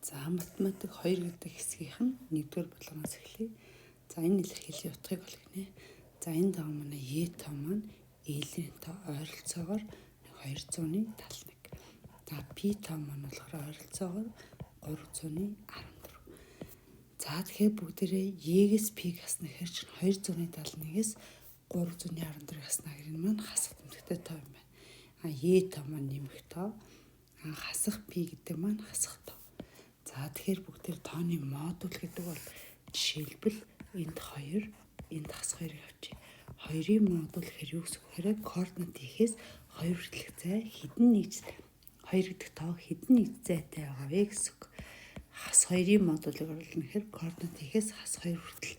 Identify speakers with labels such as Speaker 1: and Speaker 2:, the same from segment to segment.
Speaker 1: За, математик 2 гэдэг хэсгийнх нь 1-р булганаас эхлэе. За, энэ илэрхийллийн утгыг олгоно. За, энэ тоо манай Е тоо маань L-ийн тоо ойролцоогоор 271. За, P тоо маань болохоор ойролцоогоор 314. За, тэгэхээр бүгдээрээ Е-гээс P-г хасна гэхээр чинь 271-ээс 314 хасна гэх энэ маань хасах тэмдэгтэй тоо юм байна. А Е тоо маань нэмэх тоо, а хасах P гэдэг маань хасах тоо. За, тэгэхээр бүгдээр тооны модуль гэдэг бол жишээлбэл энд 2, энд хас 2-ыг авчи. 2-ын модуль гэхээр юу гэсэн үг гэхээр координат ихээс 2 хүртэлх зай хэдэн нэг 2 гэдэг тоо хэдэн нэг зайтай байгаа вэ гэсэн үг. Хас 2-ын модулийг оруулна гэхээр координат ихээс хас 2 хүртэл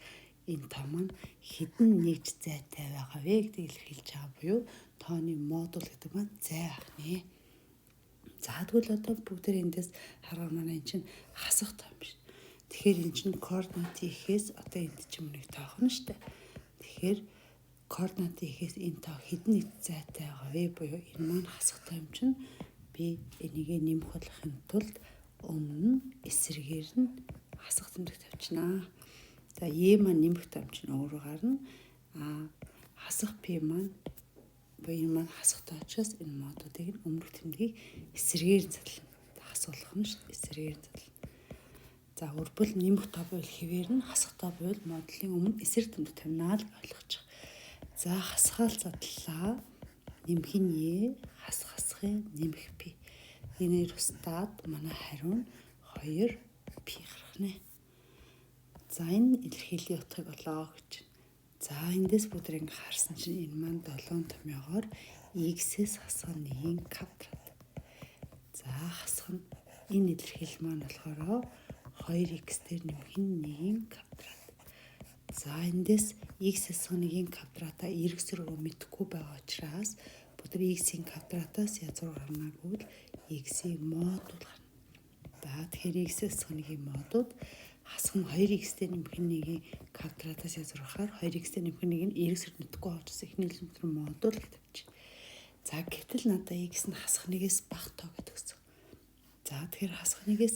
Speaker 1: энэ тоо маань хэдэн нэгж зайтай байгаа вэ гэдгийг илэрхийлж байгаа буюу тооны модуль гэдэг маань зай ах нэ. За, тэгвэл одоо бүгдээр эндээс харгаа манай энэ чинь хасах тоо юм шиг. Тэгэхээр энэ чинь координат ихээс одоо энд чинь нэг тоох нь шүү дээ. Тэгэхээр координат ихээс энэ тоо хэдэн нэг зайтай байгаа вэ буюу энэ маань хасах тоо юм чинь би энийгээ нэмэх болохын тулд өмнө нь эсрэгээр нь хасах тэмдэг тавьчихнаа. За, Е маань нэмэх тоо юм чинь өөрөө гарна. А хасах П маань буюу энэ маань хасах тоо учраас энэ модулыг нь өмнөх тэмдгийг эсрэгээр нь задлана. Хасуулах нь шүү дээ. Эсрэгээр нь задлана. За, өрбөл нэмэх тоо буюу хэвээр нь хасах тоо буюу модулийн өмнө эсрэг тэмдэг тавина л ойлгочих. За, хасгаал задлаа. Нэмэх нь Е, хас хасахын нэмэх П. Энээр устдаад манай хариу нь 2 П гарах нэ. За, энэ илэрхийллийн утгыг олоо гэж. За, эндээс бүгд ингэ харсан чинь энэ маань 7 томьёогоор x-ээс хасах 1-ийн квадрат. За, хасах нь энэ илэрхийлэл маань болохоор 2x дээр нэмэх нь 1-ийн квадрат. За, эндээс x хасах 1-ийн квадратаа эрг сөргөө мэдэхгүй байгаа учраас бүгд x-ийн квадратаас язгуур гарна гэвэл x-ийн модуль гарна. За, тэгэхээр x хасах 1-ийн модуль хасах нь 2x-тэй нэмэх нь 1-ийн квадратаас язгуурахаар 2x-тэй нэмэх нь 1 нь эрг сөрөг мэдэхгүй учраас эхний элемент модуль гэж тавьчих. За, гэтэл надаа x нь хасах 1-ээс бага тоо гэдэг гэсэн. За, тэгэхээр хасах 1-ээс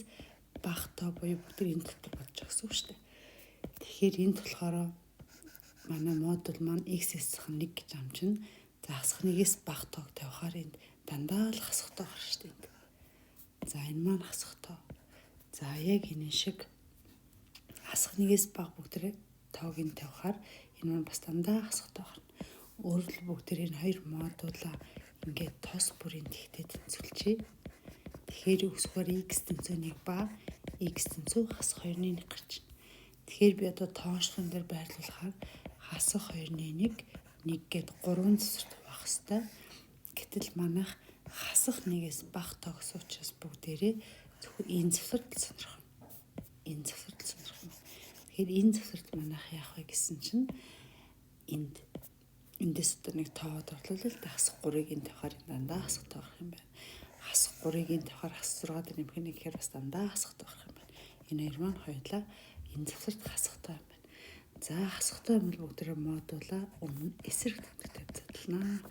Speaker 1: бага тоо буюу бүгд энэ дотор бодож байгаа гэсэн үг шүү дээ. Тэгэхээр энд болохоор манай модуль маань x хасах 1 гэж амжина. За, хасах 1-ээс бага тоог тавихаар энд дандаа л хасах тоо гарна шүү дээ. За, энэ маань хасах тоо. За, яг энэ шиг хасах 1-ээс бага бүгдээрээ тоог нь тавихаар энэ маань бас дандаа хасах тоо гарна. Өөрөөр бүгдээр энэ хоёр модулаа ингээд тос бүрийн тэгтээ тэнцвүүлчихье. Тэгэхээр өсгөр x тэнцүү 1 ба x тэнцүү хасах 2-ны 1 гарч. Тэгэхээр би одоо тоошлон дээр байрлуулахаар хасах 2-ны 1 1 гээд 3 цэцэрт хуваах хэвээр. Гэтэл манайх хасах 1-ээс бага тоо гэсэн учраас бүгдээрээ зөвхөн энэ цэцэрт сонирхно. Энэ цэцэрт сонирхно. Тэгэхээр энэ цэцэрт манайх яах вэ гэсэн чинь энд эндээс одоо нэг тоогоод орлуулал хасах 3-ыг энэ тавихаар дандаа хасах тоо гарах юм байна. Хасах 3-ыг энэ тавихаар хасах 6 дээр нэмэх нь гэхээр бас дандаа хасах тоо гарах юм байна. Энэ хоёр маань хоёулаа энэ цэцэрт хасах тоо юм байна. За, хасах тоо юм бол бүгдээрээ модулаа өмнө эсрэг тэмдэгтэй задлана.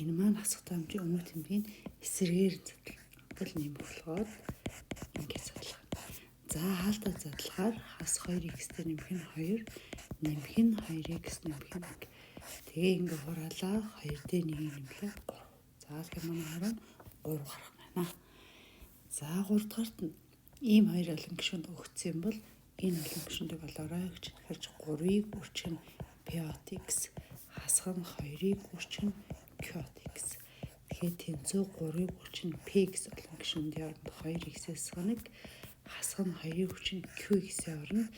Speaker 1: Энэ маань хасах тоо юм чи өмнөх тэмдгийг эсрэгээр задлана. Тэгвэл нэмэх болгоод ингээд задлах. За, хаалтаа задлахаар хас 2x дээр нэмэх нь 2, нэмэх нь 2x нэмэх нь 1. Тэгээ ингээ хураалаа 2 дээр 1-ийг нэмлээ 3. За, тэгэхээр манай хариу 3 гарах байна. За, 3 дугаарт нь ийм хоёр олон гишүүнд өгсөн юм бол энэ олон гишүүндийг олоорой гэж. Тэгэхээр 3-ыг үрчих нь p(x), хасах нь 2-ыг үрчих нь q(x). Тэгэхээр тэнцүү 3-ыг үрчих нь px олон гишүүндийн оронд 2x-ээс 1, хасах нь 2-ыг үрчих нь qx-ийн оронд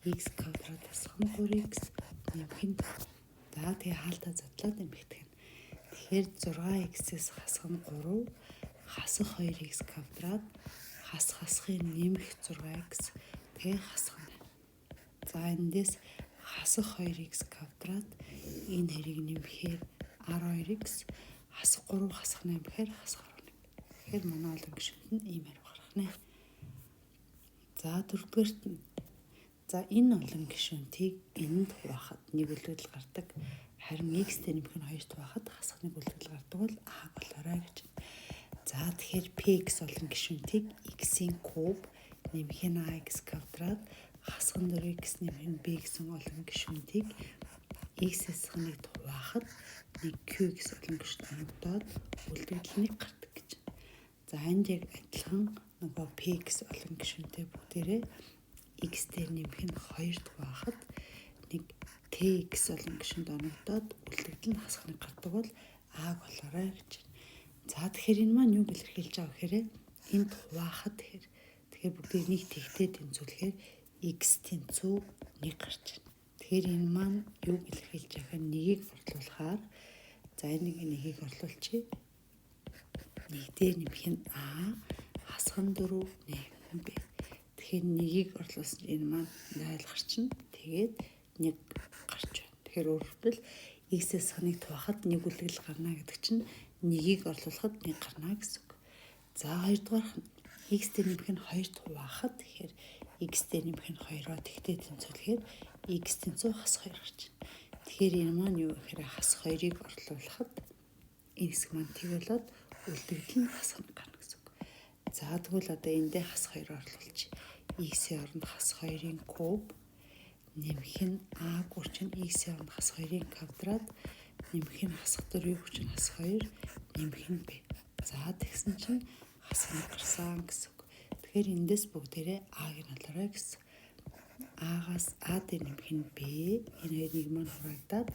Speaker 1: x квадрат хасах нь 3x нэмэх нь. За, тэгээ хаалтаа задлаад нэмэгдэх нь. Тэгэхээр 6x-ээс хасах нь 3, хасах 2x квадрат, хас хасахын нэмэх 6x, тэгээ хасах нь. За, эндээс хасах 2x квадрат энэ хоёрыг нэмэхээр 12x, хасах 3 хасах 8 гэхээр хасах 11. Тэгэхээр манай олон гишүүнд нь ийм хариу гарах нэ. За, дөрөвдүгээрт нь за энэ олон гишүүнтийг энд хуваахад нэг үлдэгдэл гардаг. Харин x-тэй нэмэх нь хоёрт хуваахад хасах нэг үлдэгдэл гардаг бол а болоорой гэж. За, тэгэхээр px олон гишүүнтийг x-ийн куб нэмэх нь ax квадрат хасах нь 4x нэмэх нь b гэсэн олон гишүүнтийг x-ээс хасах 1-д хуваахад нэг qx олон гишүүн оногдоод үлдэгдэл 1 гардаг гэж. За энд яг адилхан нөгөө px олон гишүүнтэй бүгдээрээ x дээр нэмэх нь 2-д хуваахад нэг tx олон гишүүнд оногдоод үлдэгдэл нь хасах 1 гардаг бол а-г олоорой гэж. За тэгэхээр энэ маань юуг илэрхийлж байгаа гэхээр энд хуваахад тэгэхээр бүгдийг нэг тэгтэй тэнцвүүлэхээр x тэнцүү 1 гарч байна. Тэгэхээр энэ маань юуг илэрхийлж байгаа гэхээр нэгийг орлуулахаар за энэ нэгийг орлуулчихъя. Нэг дээр нэмэх нь а хасах нь 4 нэмэх нь b. Тэгэхээр нэгийг орлуулсан чинь энэ маань 0 гарчна. Тэгээд 1 гарч байна. Тэгэхээр өөрөөр хэлбэл x-ээс хасах 1-ийг хуваахад нэг үлдэгдэл гарна гэдэг чинь нэгийг орлуулахад 1 гарна гэсэн үг. За хоёрдугаарх нь x дээр нэмэх нь 2-д хуваахад тэгэхээр x дээр нэмэх нь 2-оо тэгтээ тэнцвүүлэхээр x тэнцүү хасах 2 гарч байна. Тэгэхээр энэ маань юу гэхээр хасах 2-ыг орлуулахад энэ хэсэг маань тэг болоод үлдэгдэл нь хасах 1 гарна гэсэн үг. За тэгвэл одоо эндээ хасах 2 орлуулчих. X-ийн оронд хасах 2-ын куб нэмэх нь а гүрч нь x-ийн оронд хасах 2-ын квадрат нэмэх нь хасах 4-ийг хүчин хасах 2 нэмэх нь b. За тэгсэн чинь хасах 1 гарсан гэсэн үг. Тэгэхээр эндээс бүгдээрээ а-г нь олоорой гэсэн. А-гаас а дээр нэмэх нь b. Энэ хоёр нэг маань хураагдаад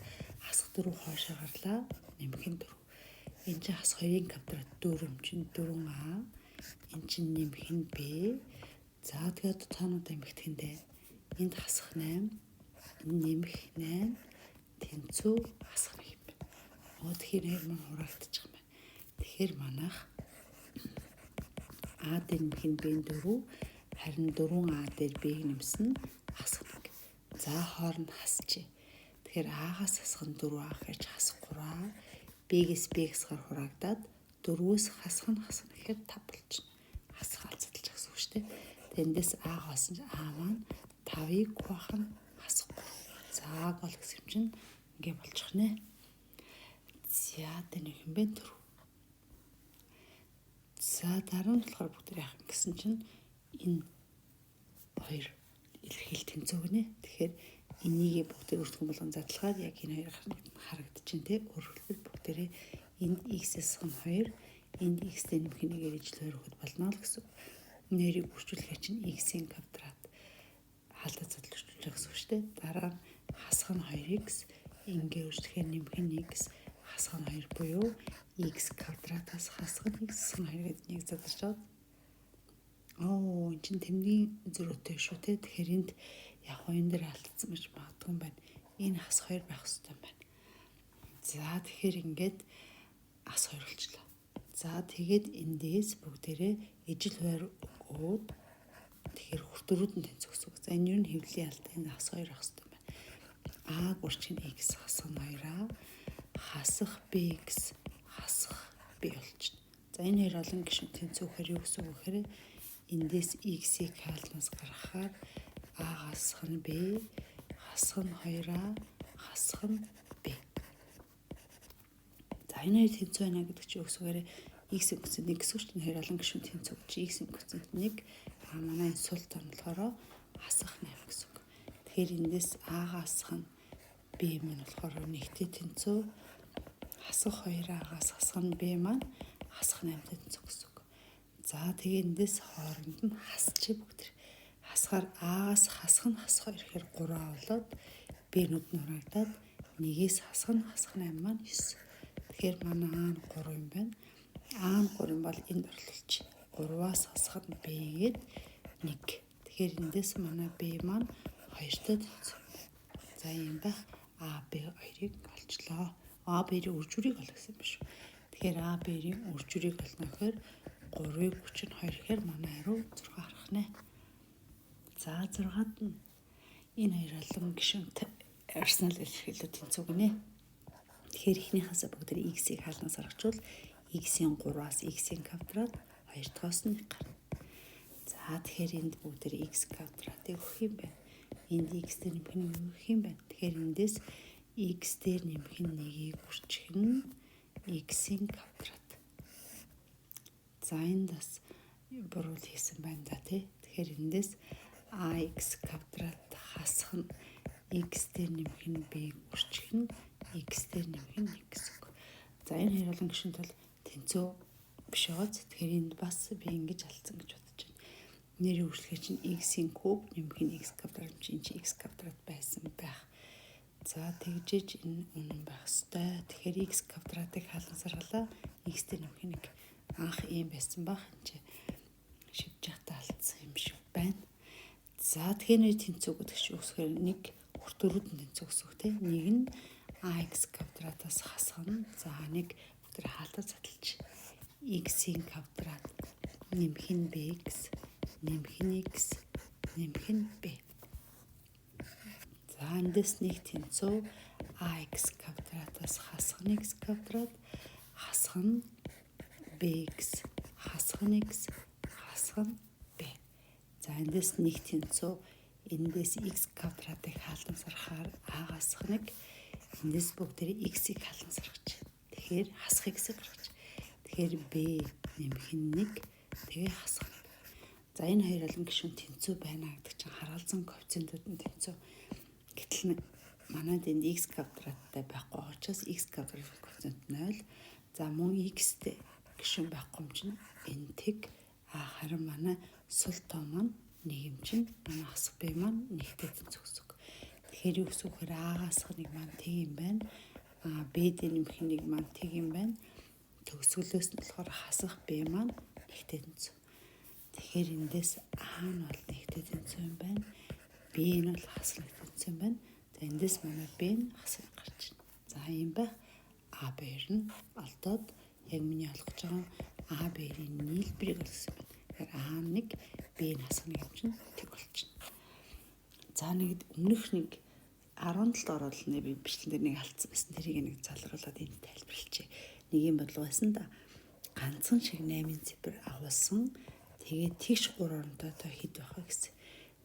Speaker 1: хасах 4 хоошоо гарлаа. Нэмэх нь 4. Энэ чинь хасах 2-ын квадрат 4 юм чинь 4а. Энэ чинь нэмэх нь b. За тэгээд тоонууд эмхтэхэндээ энд хасах 8, энэ нэмэх 8 тэнцүү хасах 1 юм байна. Өө тэгэхээр хоёр маань хураагдчих юм байна. Тэгэхээр манайх А дээр нэмэх нь B 4, харин 4А дээр B-г нэмсэн нь хасах 1. За хооронд хасчих. Тэгэхээр А-гаас хасах нь 4А гэж хасах 3А, B-гээс B хасахаар хураагдаад 4-өөс хасах нь хасах гэхээр 5 болчихно. Хасах алцадалж гэсэн үг шүү дээ. Тэндээс А хоосон чинь А маань 5-ыг хуваах нь хасах 3. За А гол гэсэн юм чинь ингээ болчих нэ. За тэр нэг юм бэ 4. За дараа нь болохоор бүгд яах юм гэсэн чинь энэ хоёр илэрхийлэл тэнцүү гинэ. Тэгэхээр энийгээ бүгдийг өртгөн болгон задлахаар яг энэ хоёр харагдчихээн те. Өөрөөр хэлбэл бүгдээрээ энд x-ээс нь 2, энд x-тэй нэмэх нэгээр ижил 2 өгөхөд болно л гэсэн. Энэ хоёрыг үржүүлэхээр чинь x-ийн квадрат хаалтаа задлал үржүүлж байгаа гэсэн үг шүү дээ. Дараа нь хасах нь 2x ингээ үржлэхээр нэмэх нь x хасах нь 2 буюу x квадратаас хасах нь x хасах нь 2 гэдэг нэг задарч байгаа. Оо энэ чинь тэмдгийн зөрүүтэй шүү те. Тэгэхээр энд яг энэ дээр алдсан байж магадгүй юм байна. Энэ хасах 2 байх хэрэгтэй юм байна. За тэгэхээр ингээд хасах 2 болчлоо. За тэгээд эндээс бүгдээрээ ижил хуваар өгөөд тэгэхээр хүртэрүүд нь тэнцэх гэсэн үг. За энэ юу нь хэвлэлийн алдаа энэ хасах 2 байх хэрэгтэй юм байна. А гүрч нь x хасах нь 2а хасах bx хасах b болчихно. За энэ хоёр олон гишүүн тэнцвэхээр юу гэсэн үг гэхээр эндээс x-ийг хаалтнаас гаргахаар а хасах нь b хасах нь 2а хасах нь b. За энэ хоёр тэнцүү байна гэдэг чинь үгсгээр x коэффициент 1 гэсэн үг чинь хоёр олон гишүүн тэнцүү гэж x коэффициент 1 а манай энэ сул тон болохоор хасах 8 гэсэн үг. Тэгэхээр эндээс а хасах нь b маань болохоор нэгтэй тэнцүү хасах 2-аас хасах нь b маань хасах 8-тай тэнцүү гэсэн үг. За тэгээ эндээс хооронд нь хасчих бүгд. Хасахаар а-аас хасах нь хасах 2 гэхээр 3 болоод b-нүүд нь хураагдаад нэгээс хасах нь хасах 8 маань 9. Тэгэхээр манай а нь 3 юм байна. А нь 3 юм бол энд орлуулчих. 3-аас хасах нь b гээд 1. Тэгэхээр эндээс манай b маань 2-тай тэнцүү. За ийм байх а б хоёрыг олчлоо. А б-ийн үржүүрийг олох гэсэн юм биш үү? Тэгэхээр а б-ийн үржүүрийг олно гэхээр 3-ыг 32 гэхээр манай хариу 6 гарах нэ. За 6-ад нь энэ хоёр олон гишүүнтэй Арсенал илэрхийлүүд тэнцүү гинэ. Тэгэхээр эхнийхээсээ бүгд x-ийг хаалнаас гаргачвал x-ийн 3-аас x-ийн квадрат 2 дахьаас нь 1 гарна. За тэгэхээр энд бүгд x квадратыг өгөх юм байна. Энд x дээр нэмэх нь өгөх юм байна. Тэгэхээр эндээс x дээр нэмэх нь 1-ийг үрчих нь x-ийн квадрат. За энд бас буруу хийсэн байна да тий. Тэгэхээр эндээс ax квадрат хасах нь x дээр нэмэх нь b-г үржих нь x дээр нэмэх нь 1 гэсэн үг. За энэ хоёр олон гишүүнт бол тэнцүү биш байгааз. Тэгэхээр энд бас би ингэж алдсан гэж бодож байна. Нэрийн үржлэхээр чинь x-ийн куб нэмэх нь x квадрат чинь x квадрат байсан байх. За тэгжээж энэ үнэн байх ёстой. Тэгэхээр x квадратыг халан саргалаа. X дээр нэмэх нэг анх ийм байсан байх. Энд чи шивж явахдаа алдсан юм шиг байна. За тэгэхээр нэр тэнцүү гэдэг чинь үсгээр нэг хүртөрүүд нь тэнцүү гэсэн үг тийм. Нэг нь ax квадратаас хасах нь за нэг бүгд хаалтаа задлж x-ийн квадрат нэмэх нь bx нэмэх нь x нэмэх нь b. За эндээс нэг тэнцүү ax квадратаас хасах нь x квадрат хасах нь bx хасах нь x хасах нь b. За эндээс нэг тэнцүү эндээс x квадратыг хаалдан сархаар а хасах нэг эндээс бүгдээр x-ийг хаалдан саргаж. Тэгэхээр хасах x-ийг гаргаж. Тэгэхээр b нэмэх нь 1 тэгээ хасах. За энэ хоёр олон гишүүн тэнцүү байна гэдэг чинь харгалзан коэффициентүүд нь тэнцүү. Гэтэл манайд энд x квадраттай байхгүй учраас x квадрат коэффициент 0. За мөн x-тэй гишүүн байхгүй юм чинь энэ тэг. А харин манай сул тоо маань нэг юм чинь манай хасах b маань нэгтэй тэнцүү гэсэн үг. Тэгэхээр юу гэсэн үг вэ? А-гаас нэг маань тэг юм байна. А b дээр нэмэх нэг маань тэг юм байна. Төгсгөлөөс нь болохоор хасах b маань нэгтэй тэнцүү. Тэгэхээр эндээс а нь бол нэгтэй тэнцүү юм байна. B нь бол хасах нэг тэнцүү юм байна. За эндээс манай b нь хасах гарч байна. За ийм байх. А б-р нь олдоод яг миний олох гэж байгаа а б-ийн нийлбэрийг олсон байна. Тэгэхээр а 1 b нь хасах нэг юм чинь тэг болчихно. За нэг өмнөх нэг 17 дугаар бол нэ би бичлэн дээр нэг алдсан байсан. Тэрийг нэг залруулад энд тайлбарлчихъя. Нэг юм бодлого байсан да. Ганцхан шиг 8 цифр агуулсан. Тэгээд тэгш 3 оронтой тоо хэд байх вэ гэсэн.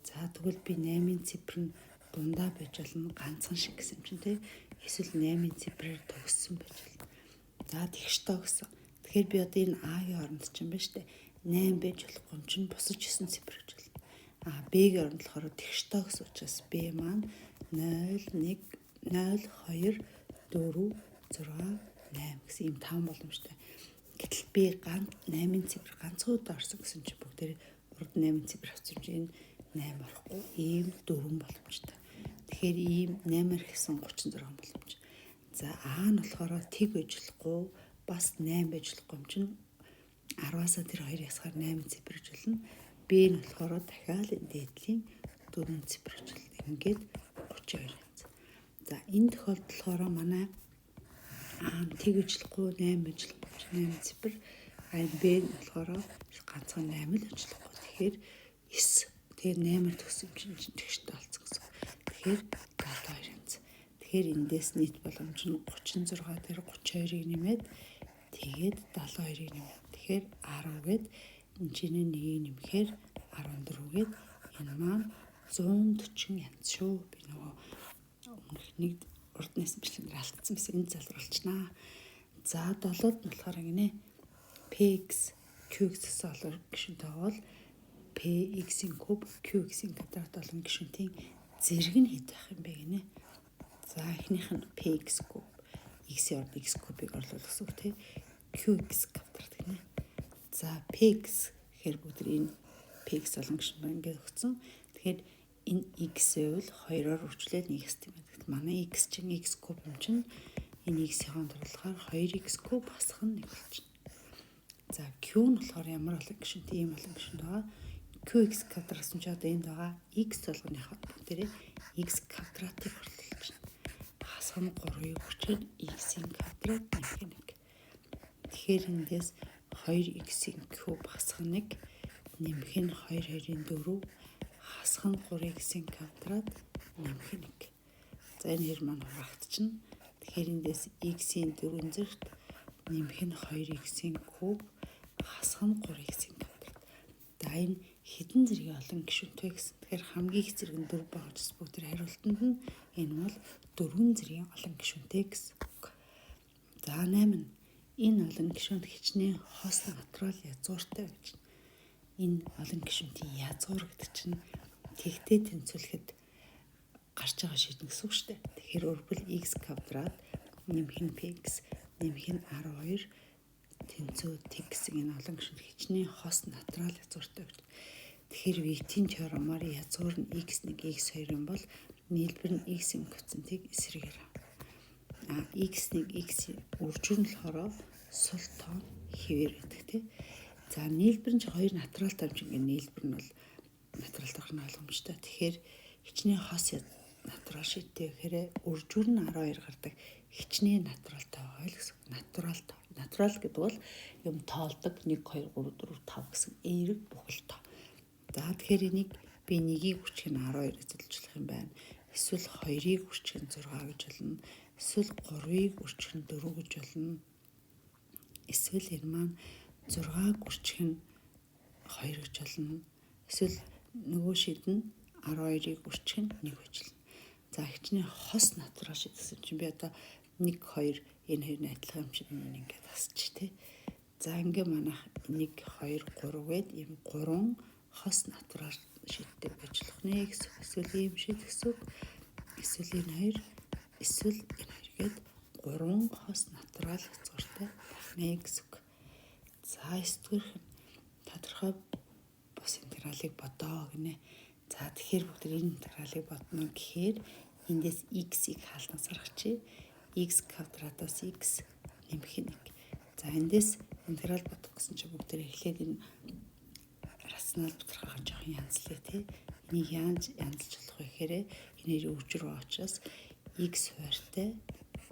Speaker 1: За тэгвэл би 8 цифр нь дундаа байж болно, ганцхан шиг гэсэн юм чинь тий. Эсвэл 8 цифрээр төгссөн байж болно. За тэгш тоо гэсэн. Тэгэхээр би одоо энэ А-гийн оронд чинь байна штэ. 8 байж болохгүй юм чинь бусаж 9 цифр гэж болно. А Б-гийн оронд болохоор тэгш тоо гэсэн учраас Б маань 0 1 0 2 4 6 8 гэсэн ийм таван боломжтой. Гэтэл би ганц 8 цифр ганцхан удаа орсон гэсэн чинь бүгдээр урд 8 цифр авсан чинь энэ 8 орохгүй ийм дөрвөн боломжтой. Тэгэхээр ийм 8-аар хийсэн 36 боломж. За А нь болохоор тэг байж болохгүй бас 8 байж болохгүй юм чинь 10-аас тэр хоёрыг хасахаар 8 цифр гэж болно. Б нь болохоор дахиад энэ дээдлийн 4 цифр гэж болно. Ингээд 32 янз. За энэ тохиолдолд болохоор манай А нь тэг байж болохгүй 8 байж болохгүй 8 цифр. А Б нь болохоор ганцхан 8 л байж болохгүй. Тэгэхээр 9. Тэгэхээр 8-аар төгссөн чинь тэгштэй болсон гэсэн. Тэгэхээр 72 янз. Тэгэхээр эндээс нийт боломж нь 36 дээр 32-ыг нэмээд тэгээд 72-ыг нэмээд. Тэгэхээр 10 гээд энэ чинь нэгийг нэмэхээр 14 гээд энэ маань 140 янз шүү. Би нөгөө өмнөх нэг урднаас бичлэг алдсан байсан. Энэ залруулчихнаа. За 7-д нь болохоор ингэнэ. Px Qx гэсэн олон гишүүнтэй бол Px-ийн куб Qx-ийн квадрат олон гишүүнтийн зэрэг нь хэд байх юм бэ гинэ. За эхнийх нь Px куб x-ийн орд x кубыг орлуулах гэсэн үг тий. Qx квадрат гинэ. За Px гэхээр бүгд энэ Px олон гишүүн байна ингээд өгсөн. Тэгэхээр энэ x байвал 2-оор үржлээд нэг x тийм байна. Манай x чинь x куб юм чинь энэ x-ийн турлахаар 2x куб хасах нь 1 болчихно. За q нь болохоор ямар олон гишүүн тийм олон гишүүн байгаа. Qx квадрат гэсэн чинь одоо энд байгаа x болгоныхоо бүгдээрээ x квадратыг орлуулж байна. Хасах нь 3-ыг хүчээр x-ийн квадрат нэмэх 1. Тэгэхээр эндээс 2x-ийн куб хасах 1 нэмэх нь 2 2-ын 4 хасах нь 3x-ийн квадрат нэмэх 1. За энэ хэр маань хуваагдчихна. Тэгэхээр эндээс x-ийн 4 зэрэгт нэмэх нь 2x-ийн куб хасах нь 3x-ийн квадрат. За энэ хэдэн зэргийн олон гишүүнтэй гэсэн. Тэгэхээр хамгийн их зэрэг нь 4 байгаа учраас бүгд хариултанд нь энэ бол 4 зэргийн олон гишүүнтэй гэсэн үг. За 8 нь энэ олон гишүүнд хичнээн хос натурал язгууртай гэж. Энэ олон гишүүнтийн язгуур гэдэг чинь тэгтэй тэнцвүүлэхэд гарч байгаа шийдэн гэсэн үг шүү дээ. Тэгэхээр өрбөл x квадрат нэмэх нь px нэмэх нь 12 тэнцүү тэг гэсэн энэ олон гишүүнт хичнээн хос натурал язгууртай гэж. Тэгэхээр Витийн теоремоор язгуур нь x1 x2 юм бол нийлбэр нь x-ийн коэффициентийг эсрэгээр авна. А x1 x үржүүр нь болохоор сул тоо хэвээр байдаг тий. За нийлбэр нь чи хоёр натурал тоо юм чинь ингээ нийлбэр нь бол натурал тоох нь ойлгомжтой. Тэгэхээр хичнээн хос натурал шийдтэй гэхээр үржүүр нь 12 гардаг хичнээн натурал тоо байгаа л гэсэн. Натурал тоо. Натурал гэдэг бол юм тоолдог 1 2 3 4 5 гэсэн эерэг бүхэл тоо. За тэгэхээр энийг би нэгийг үрчих нь 12 гэж зэлжлэх юм байна. Эсвэл 2-ыг үрчих нь 6 гэж болно. Эсвэл 3-ыг үрчих нь 4 гэж болно. Эсвэл энэ маань 6-г үрчих нь 2 гэж болно. Эсвэл нөгөө шид нь 12-ыг үрчих нь 1 гэж болно. За хичнээн хос натурал шид гэсэн чинь би одоо 1 2 энэ хоёр нь адилхан юм чинь энэ ингээд хасчих тий. За ингээ манайх 1 2 3 гээд ийм 3 хос натурал шидтэй байж болох нэ гэсэн. Эсвэл ийм шид гэсэн. Эсвэл энэ хоёр, эсвэл энэ хоёр гээд 3 хос натурал язгууртай байх нэ гэсэн үг. За 9-р нь тодорхой бус интегралыг бодоо гинэ. За тэгэхээр бүгд энэ интегралыг бодно гэхээр эндээс x-ийг хаалтан саргачих. X квадратаас x нэмэх нь 1. За эндээс интеграл бодох гэсэн чинь бүгд эхлээд энэ рационал тодорхойгоо жоохон янзлая тий. Энийг яаж янзлж болох вэ гэхээр энээр өвжөр байгаа учраас x хуваарьтай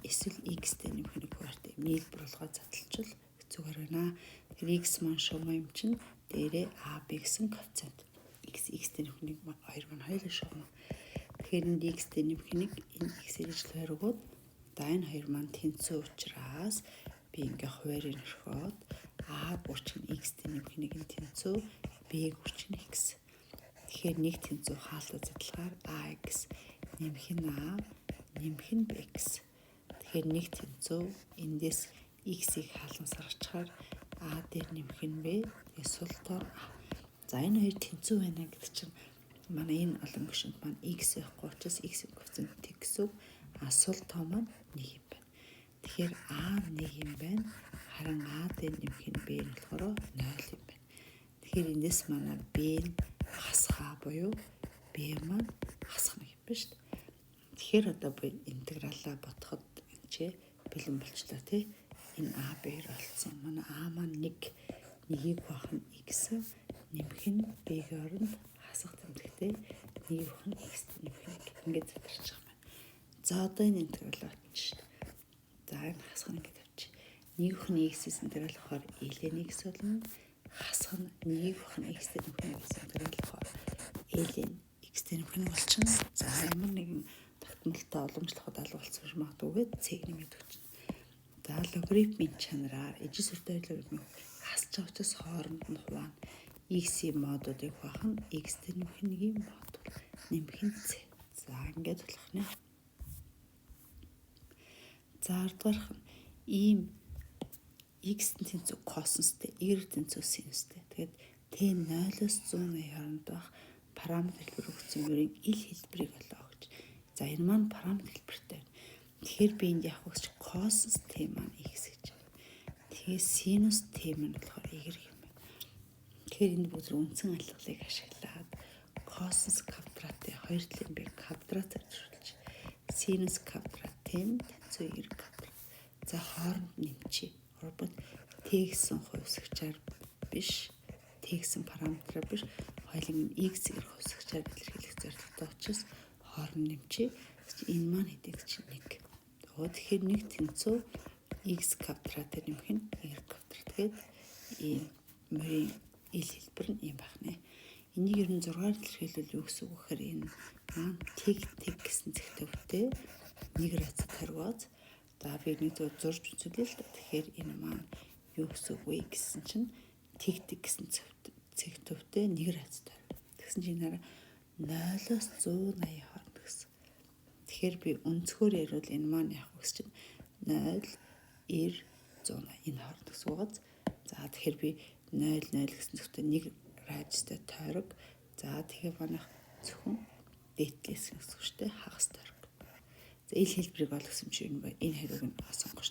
Speaker 1: эсвэл x-тэй нэмэх нэг хуваарьтай нийлбэр болгоод задлчвал зүгээр байна. Тэгэхээр x маань шугам юм чинь дээрээ a b гэсэн коэффициент. X x-тэй нэмэх нэг хоёр маань хоёулаа шугам. Тэгэхээр энд x-тэй нэмэх нэг энэ x-ээр ижил хуваар өгөөд за энэ хоёр маань тэнцүү учраас би ингээ хуваарийг орхиод а гүрч нь x-тэй нэмэх нэг нь тэнцүү b гүрч нь x. Тэгэхээр нэг тэнцүү хаалтаа задлахаар ax нэмэх нь a нэмэх нь bx. Тэгэхээр нэг тэнцүү эндээс x-ийг хаалан саргачихаар a дээр нэмэх нь b, тэгээ сул тоор a. За энэ хоёр тэнцүү байна гэдэг чинь манай энэ олон гишүүнд маань x байхгүй учраас x коэффициент тэг гэсэн үг. А сул тоо маань нэг юм байна. Тэгэхээр а нэг юм байна. Харин а дээр нэмэх нь b нь болохоор 0 юм байна. Тэгэхээр эндээс манай b нь хасхаа буюу b маань хасах нэг юм байна шүү дээ. Тэгэхээр одоо би интегралаа бодоход энэ чи бэлэн болчлоо тий. Энэ а b-р олцсон. Манай а маань 1 нэгийг хуваах нь x нэмэх нь b-ийн оронд хасах тэмдэгтэй нэгийг хуваах нь x нэмэх нь ингээд задарч байгаа юм байна. За одоо энэ интегралаа авчих шүү дээ. За энэ хасах нь ингээд авчих. Нэг хөх нь x-ээс интеграл авахаар ln x болно. Хасах нь нэг хөх нь x-тэй нэмэх нь x интеграл авахаар ln x-тэй нэмэх нь болчихно. За ямар нэгэн тогтмолтой уламжлахад алга болсон гэж магадгүйгээд c нэмээд өгч. За логарифмын чанараар ижил сүртэй логарифмыг хасж байгаа учраас хооронд нь хуваана. X-ийн модуудыг хуваах нь x-тэй нэмэх нэгийн модуль нэмэх нь c. За ингээд болох нэ. За ардугаарх нь ийм x тэнцүү косинустэй, y тэнцүү синустэй. Тэгээд t 0-оос 180 хооронд байх параметр хэлбэр өгсөн мөрийн ил хэлбэрийг олоо гэж. За энэ маань параметр хэлбэртэй байна. Тэгэхээр би энд явах гэж косинус t маань x гэж байна. Тэгээ синус t маань болохоор y юм байна. Тэгэхээр энд бүгд үндсэн алгалыг ашиглаад косинус квадратын хоёр талын би квадратаар зөрчилж синус квадрат t тэнцүү y квадрат. За хооронд нэмчихье. Урбад t гэсэн хувьсагчаар биш, t гэсэн параметраар биш, хоёуланг нь x зэрэг хувьсагчаар илэрхийлэх зорилготой учраас хооронд нэмчихье. Энэ маань хэдий чинь 1. Тэгэхээр нэг тэнцүү x квадратаар нэмэх нь y квадрат гээд ийм мөрийн ил хэлбэр нь ийм байх нэ. Энийг ер нь 6-аар илэрхийлвэл юу гэсэн үг гэхээр энэ маань тэг тэг гэсэн зэгтөвтэй нэг градус хоригооз. За би нэг зөв зурж үзүүлээ л да. Тэгэхээр энэ маань юу гэсэн үг вэ гэсэн чинь тэг тэг гэсэн цэгтөвтэй нэг градус хориг. Тэгсэн чинь энэ 0-оос 180 хооронд гэсэн. Тэгэхээр би өнцгөр ярил энэ маань яг вэ гэсэн чинь 0 90 180 энэ хооронд гэсэн үг. За тэгэхээр би 0 0 гэсэн зөвхөн нэг Радиустай тойрог. За, тэгэхээр манайх зөвхөн дээдлээс гэсэн үг шүү дээ. Хагас тойрог. За, ил хэлбэрийг олгосон чинь энэ хариуг нь сонгох.